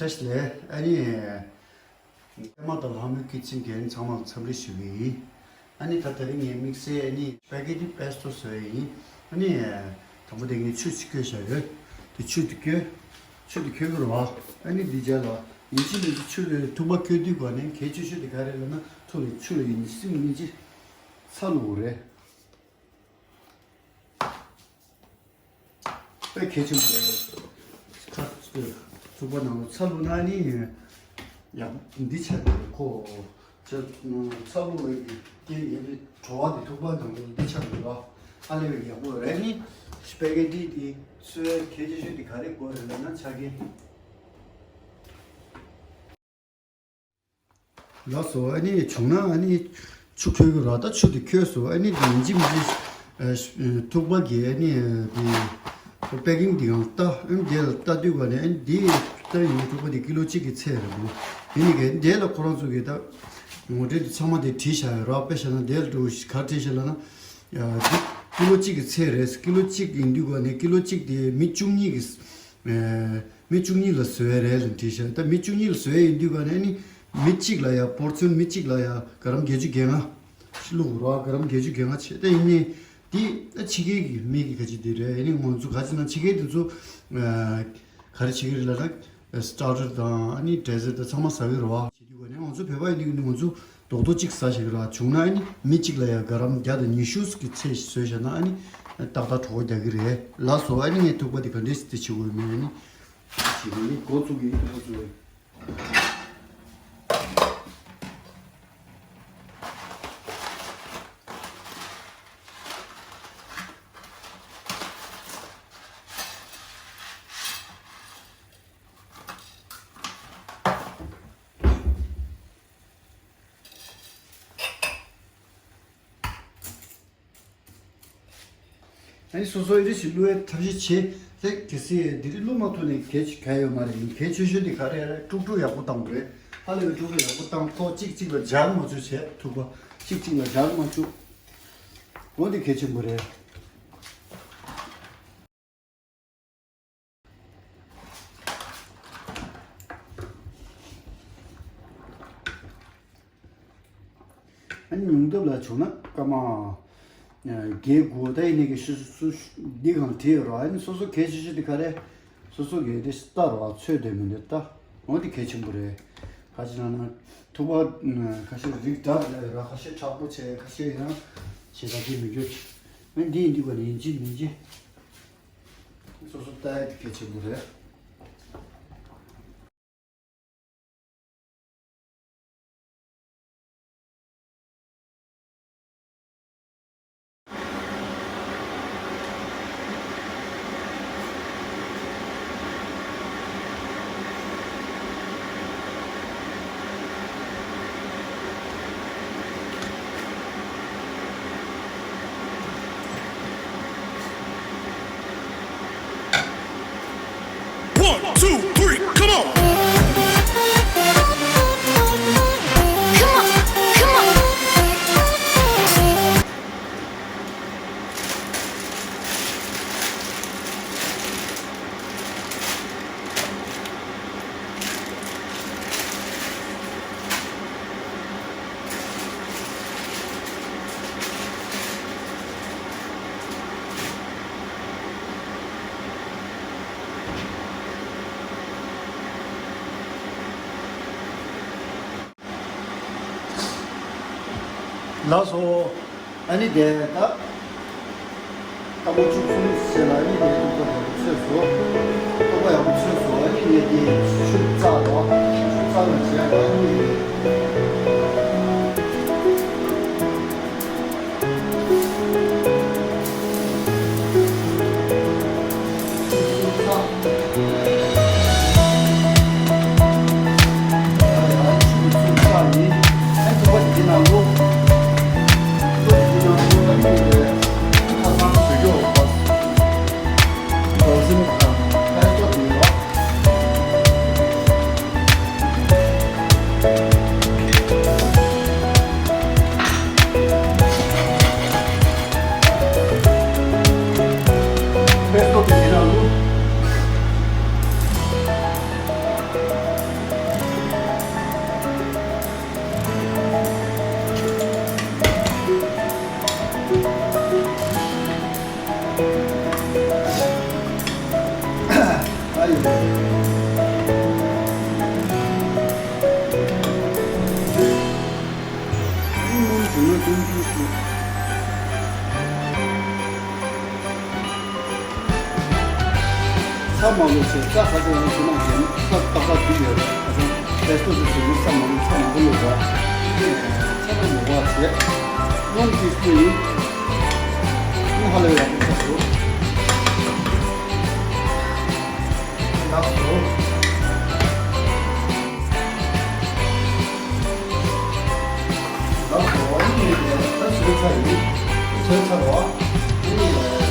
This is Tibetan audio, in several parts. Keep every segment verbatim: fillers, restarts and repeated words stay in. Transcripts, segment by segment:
བཀྲ་ཤིས་བདེ་ལེགས། ཨ་ནི། ཨེ་མ་དང་ལྷ་མོའི་སྐྱིད་ཆེན་རྒན་ཚང་མར་འཚམས་འདྲི་ཞུ་གི་ཡིན། ཨ་ནི་ད་དེ་རིང་ངའི་དམིགས་བསལ་ཨ་ནི་སྤེ་གེ་ཏི་པེ་སི་ཏོ་བཟོས་ཡིན། ཨ་ནི་དང་པོ་དེ་ངས་ཆུ་ཅིག་བསྐོལ་བཞག་ཡོད། དེ་ཆུ་དེ་བསྐོལ། ཆུ་དེ་འཁོལ་གི་རེད་བ། ཨ་ནི་འདི་རྗེས་ལ་ཡིན་གཅིག་མིན་གཅིག་ཆུ་ལ་ཐུག་པ་བསྐོལ་དུས་ག་ནས་གལ་ཆེ་ཤོས་དེ་ག་རེ་ལབ་ན་ཐུག་ལ་ཆུ་ལ་ཡིན་གཅིག་མིན་གཅིག་ཚྭ་བླུགས་དགོས་རེད། དཔེ་གལ་ཆེན་པོ་རེད། ཁ་ཐུག་པ་ནང་ལ་ཚྭ་བླུགས་ན་ནི་ཡག་པོ་འདི་ཆགས་འདུག་གོ། ཚྭ་བླུགས་པའི་རྐྱེན་ཡིན་པའི་བྲོ་བ་འདི་ཐུག་པ་ནང་ལ་འདི་ཆགས་འདུག་ལ། ཨ་ལས་པའི་ཡག་པོ་རེད། ནི་སྤེ་གེ་ཏི་འདི་བཟོ་ཡ་གལ་ཆེ་ཤོས་འདི་ག་རེ་དགོས་རེད་ལབ་ན་ཆ་རྐྱེན། ལགས་སོ། ཨ་ནི་བྱུང་ན་ཨ་ནི་ཆུ་འཁོལ་གི་ར། ད་ཆུ་དེ་འཁོལ་སོང་། ཨ་ནི་དེ་ཡིན་གཅིག་མིན་གཅིག་ཨ་ཐུག་པ་གི་ཨ་ནི་དེ་པེ་ཀིང་དེ་གང་ལྟ། ཨ་ནི་དེ་ལ་ལྟ་དུས་ག་ནས་ཨ་ནི་དེ་ལྟ་ཡིན་ན་ཐུག་པ་དེ་ཀི་ལོ་གཅིག་གི་ཚད་རེད་འདུག་ཡིན་ནི་ག་དེ་ལ་ཁོ་རང་ཚོ་གི་ད་ངོ་སྤྲོད་དེ་ཚང་མ་དེ་བྲིས་བཞག་ཡོད་ར། དཔེ་བཞག་ན་དེ་ལ་འགྲོ་ག་བྲིས་བཞག་ལ་ན་ཡ་དེ་ཀི་ལོ་གཅིག་གི་ཚད་རེད། ཀི་ལོ་གཅིག་ཡིན་དུས་ག་ནས་ཀི་ལོ་གཅིག་དེ་མི་བཅུ་གཉིས་ཀྱི། ཨེ། མི་བཅུ་གཉིས་ལ་བཟོ་ཡ་རེད་ལབ་བྲིས་ཤག་ད་མི་བཅུ་གཉིས་ལ་བཟོ་ཡ་ཡིན་དུས་ག་ནས་ནི་མི་གཅིག་ལ་ཡ་པོར་ཚོན་མི་གཅིག་ལ་ཡ་ག་རམ་བརྒྱད་ཅུ་གྱ་ལྔ་བླུགས་རོགས། ག་རམ་བརྒྱད་ཅུ་གྱ་ལྔ་བྱས། ད་ཡིན་ནའི་དེ་ད་ཕྱི་རྒྱལ་གྱི་མི་གི་ག་ཅི་དེ་རེད། ཡིན་ནའི་ང་ཚོ་ག་ཅི་ན་ཕྱི་རྒྱལ་དེ་ཚོ་ཨ་ག་རེ་བྱེད་ཀྱི་རེད་ལབ་ན་སི་ཊར་ཊར་དང་ཨ་ནི་ཌེ་ཛར་ཊི་དང་ཚང་མ་ཟ་གི་རེད་བ། བྱེད་དུས་ག་ནས་ང་ཚོ་བོད་པ་ཡིན་དུས་ང་ཚོ་རྡོག་རྡོག་གཅིག་ཟ་ཤེས་ཀྱི་ར། བྱུང་ན་ཨ་ནི་མི་གཅིག་ལ་ཡ་ག་རམ་བརྒྱ་དང་ཉི་ཤུ་གི་ཚད་བཟོས་བཞག་ན་ཨ་ནི་ཏག་ཏག་གྲོགས་རྒྱག་གི་རེད། ལགས་སོ། ཨ་ནི་ངས་ཐུག་པ་དེ་ག་འདྲས་སེ་དེ་བྱེད་དགོས་མེད་ཨ་ནི་བྱེད་དགོས་ནི་འགོ་བཙུགས་ཀྱི་ཐུག་པ་བཙུགས་རེད། ཨ་ནི་སོ་སོ་ཨི་རི་ཞིག་བླུག་ཡའི་ཐབས་ཤེས་བྱེད། དེ་གལ་སྲིད་དེ་རིགས་བླུག་མ་ཐུབ་ནས་གལ་ཆེ་གལ་ཡོད་མ་རེད། གལ་ཆེ་ཤོས་དེ་ག་རེ་རེད། དཀྲུག་དཀྲུག་ཡག་པོ་བཏང་དགོས་རེད། ཧ་ལས་པའི་དཀྲུག་དཀྲུག་ཡག་པོ་བཏང་། ཁོག་གཅིག་གཅིག་ལ་འཇགས་མ་བཅུག་བྱས། ཐུག་པ་གཅིག་གཅིག་ལ་འཇགས་མ་བཅུག་འོ་དེ་གལ་ཆེན་པོ་རེད། ཨ་ནི་ཉུང་སྟབས་ལ་བྱུང་ན་སྐར་མ་བརྒྱད་དགུ་ད་ཡིན་ནའི་གི་ཤུ་ཤུ་འདི་གང་བྲིས་ཡོད་ར། ཨ་ནི་སོ་སོ་གལ་ཆེ་ཤོས་དེ་ག་རེ། སོ་སོ་གི་དེ་ལྟ་ར་ཚོད་དེ་མི་འདུག་ལྟ། འོ་དེ་གལ་ཆེན་པོ་རེད། ག་ཅི་ལབ་ན་ཐུག་པ་ཁ་ཤས་རིགས་འདྲ་རེད་ར། ཁ་ཤས་མཁྲེགས་པོ་བྱས། ཁ་ཤས་ཡང་བྱེད་ཐབས་ཀྱི་མི་འགྱུར། ཨ་ནི་འདི་ཡིན་དུས་ག་ནས་ཡིན་གཅིག་མིན་གཅིག་སོ་སོ་ལྟ་ཡ་དེ་གལ་ཆེན་པོ་རེད། One, two, three, come on! Come on, come on. ལགས་སོ། ཨ་ནི་དེ་ད་སྐར་མ་བཅུ་གསུམ་ཟེར་ལ། ཨ་ནི་དེ་ཐུག་པ་ཡག་པོ་ཚོས་སོ། ཐུག་པ་ཡག་པོ་ཚོས་སོ། ཨ་ནི་ངས་དེ་ཆུ་བཙགས་རོགས། ཆུ་བཙགས་ལ་བྱས་ལ་ཨ་ནི། མང་པོ་བྱས། ས་ཁ་ཤས་ཡང་ཇེ་མང་ཇེ་མང་། ས་ཏག་ཏག་འདི་ཡོད་རེད། ཁ་སང་པེ་སི་ཏོ་ཟེར་དུས་ས་མང་པོ་ས་མང་པོ་ཡོད་རེད། ཚ་ཚ་མོ་བ་བྱས། སྣུམ་ཏིས་སྤུན་ཡིན། ཨ་ནི་ཧ་ལས་ཡག་པོ་ཆགས་སོང་། ལགས་སོ། ལགས་སོ། ཨ་ནི་ད་བཟོས་ཚར་ཡིན། བཟོས་ཚར་བ། ཨ་ནི་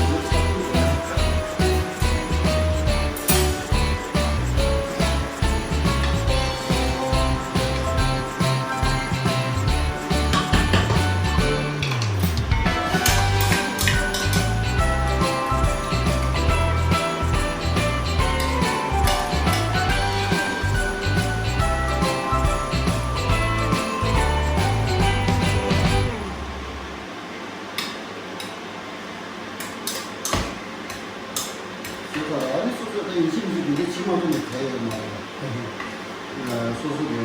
བཟོས་ཚར་དུས། ཨ་ནི་སོ་སོ་ད་ཡིན་གཅིག་མིན་གཅིག་འདི་འདྲའི་ཕྱི་མ་ཐོན་ནས་བྲལ་ཡོད་མ་རེད། སོ་སོ་གི་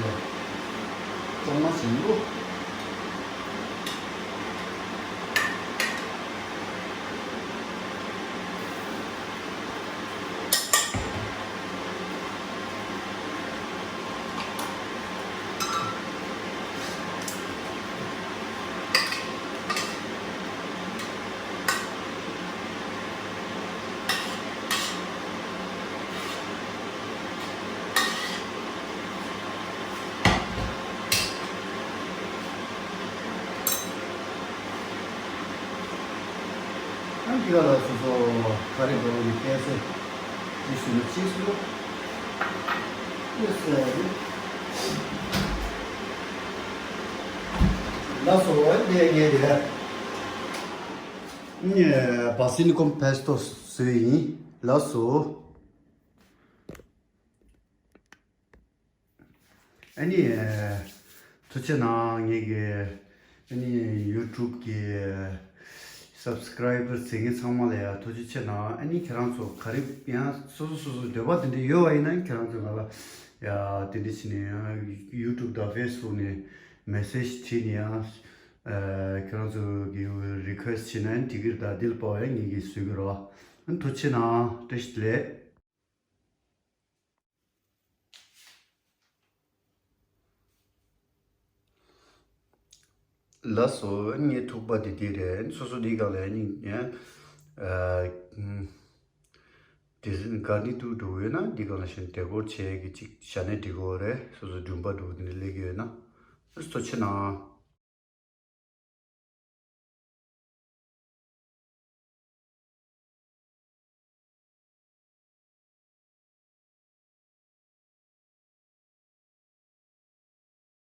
གཙང་མ་བྱེད་དགོས། ཨ་འདི་ག་ལ་སོ་སོ་ག་རེ་འགྲོ་ཡི་ཏེ་སེ་ཅི་ཞུ་ན་ཅི་ཞུ་ཡོད་ཟེར། ལགས་སོ། ཨ་འདི་ངས་རེད། ཨ་ནི་བ་སི་ལི་ཀོན་པེ་སི་ཏོ་བཟོས་ཡིན། ལགས་སོ། ཨ་ནི། ཐུགས་རྗེ་གནང་། ངེད་ཀྱི་ཨ་ནི་ཡུ་ཊུབ་ཀྱི་སབ་སི་ཀ་རའི་བར་བྱེད་མཁན་ཚང་མ་ལ་ཡང་ཐུགས་རྗེ་ཆེ་གནང་། ཨ་ནི་ཁྱེད་རང་ཚོ་ག་རེ་ཡང་སོ་སོ་སོ་སོ་འདོད་པ་དེ་འདྲ་ཡོད་པ་ཡིན་ན་ཁྱེད་རང་ཚོ་ང་ལ་ཡ་དེ་འདྲ་བྱས་ནས་ཡང་ཡུ་ཊུབ་དང་ཕེ་སི་བུག་ནས་མེ་སེ་ཇི་བྲིས་ནས་ཡང་ཁྱེད་རང་ཚོ་གི་རི་ཁུ་ཨེ་སི་ཊི་བྱས་ན་ཡང་འགྲིག་གི་རེད། ད་འདི་ལ་དཔག་པ་ཡང་ངེད་ཀྱིས་བཟོ་གི་རེད། ཨ་ནི་ཐུགས་རྗེ་ཆེ་གནང་། བཀྲ་ཤིས་བདེ་ལེགས། ལགས་སོ། ངའི་ཐུག་པ་འདི་འདི་རེད། སོ་སོ་འདི་སྒང་ལ་ནི་ཨ་ཨ་ཨ་དེ་ག་ནི་ཐུག་འགྲོ་ཡོད་ན་འདི་སྒང་ལ་ཞིག་ཌེ་ཀོར་བྱེད་ཀྱི་ཅིག་བྱས་ན་འགྲིག་གི་རེད། སོ་སོ་སྒྲུང་པ་འདྲ་པོ་འདི་འདྲ་སླེབས་ཀྱི་ཡོད་ན། ཐུགས་རྗེ་ཆེ་གནང་།